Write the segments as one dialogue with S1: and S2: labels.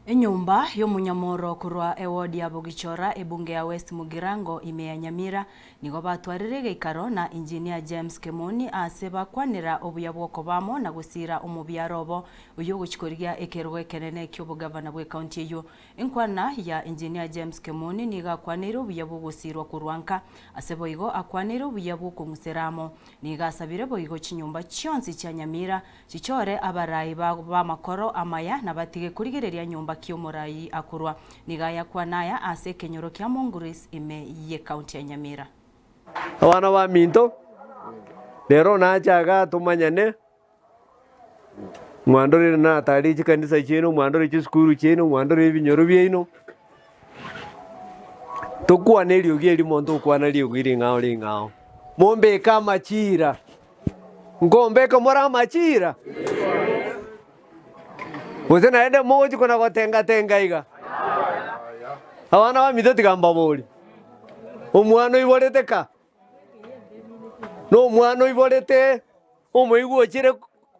S1: Enyomba y'omonyamoro korwa ewodi ya Bogichora, ebunge ya West Mugirango, ime ya Nyamira, nigo batwarire egeikaro na Engineer James Kemoni aase bakwanera obuya bw'okoba amo na gosiira omobiaro obo oyio ogochia korigia ekerogo ekenene ki'obogavana bw'ecounty eyio. Enkwana ya Engineer James Kemoni nigo akwaneire obuya bw'ogosiirwa korwa nka, ase boigo akwaneire obuya bw'okong'usera amo. Nigo asabire boigo chinyomba chionsi chia Nyamira Chichore abarai b'amakoro amaya, na batige korigereria nyomba ki omorai akorwa. Nigo ayakwana aya ase ekenyoro kia Monguris ime y'Ekaunti ya Nyamira.
S2: Abana baminto, rero nache igaa tomanyane, mwandorere natare chikanisa chiaino, mwandorere chisukuru chiaino, mwandorere ebinyoro biaino, tokwane eriogi erimo ntokwana riogi ring'ao ring'ao, mombeke amachira. Nkombeka more amachira? Gose naende mogochia kona gotenga-tenga iga? Abana baminto tiga mbaborie, omwana oiborete ka? Nomwana oiborete omoigwa ochire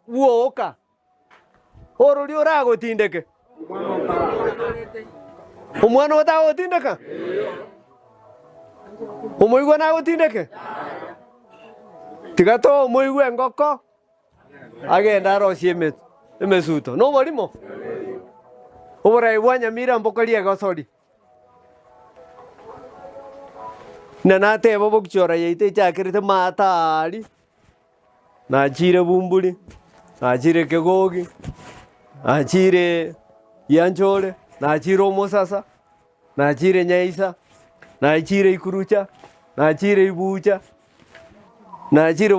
S2: bwoka, ororia oragotindeke? Omwana otagotindeka? Omoigwa nagotindeke? Tiga toe omoigwa engoko agende arosie eme emesuto. Noborimo? Oborai bwa Nyamira mbokoria egosori. Buna nateba obokichora yaito echakerete maata aria. Nachire Bumburi, nachire Kegogi, nachire Gianchore, nachire Omosasa, nachire Nyaisa, nachire Ikurucha, nachire Ibucha, nachire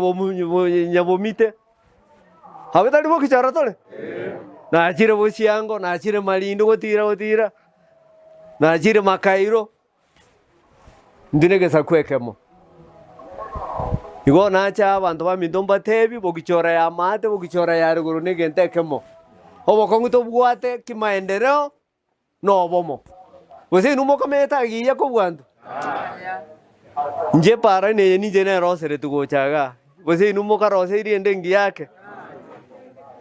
S2: Nyabomite, abwo tari bokichora tore? Nachire Bosiango, nachire Marindo gotira gotira, nachire Makairo. Intwe negesaku ekemo. Igo nache abanto baminto mbatebi, bogichora ya maate, bogichora ya rigoro negento ekemo. Obokong'u tobwate kimaendereo na obomo. Gose inwe mokomenta agiya kobua intwe? Inche epaara eye ninche neroseretie gocha igaa, gose inwe mokaroseirie ende engiya ake?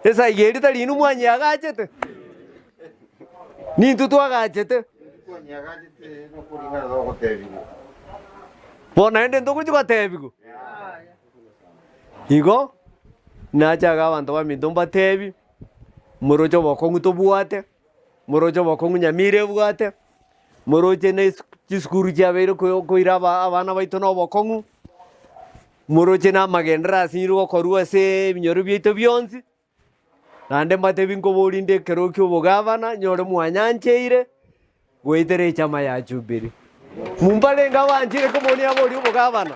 S2: Esaiga eria tari inwe mwanyeagachete? Nintwe twagachete. Bono naende ntogochia gotebigwa. Igo, nachaga abanto baminto mbatebi, moroche obokong'u tobwate, moroche obokong'u Nyamira ebwate, moroche na chisukuru chiabeire koira abana baito na obokong'u, moroche na amagenderero asinyire gokorwa ase ebinyoro biaito bionsi. Naende mbatebi nkoborie inde ekero ki'obogavana, nyore mwanyancheire goetera echama ya Jubili. Mumbarenge abanchire komonia aborie obogavana.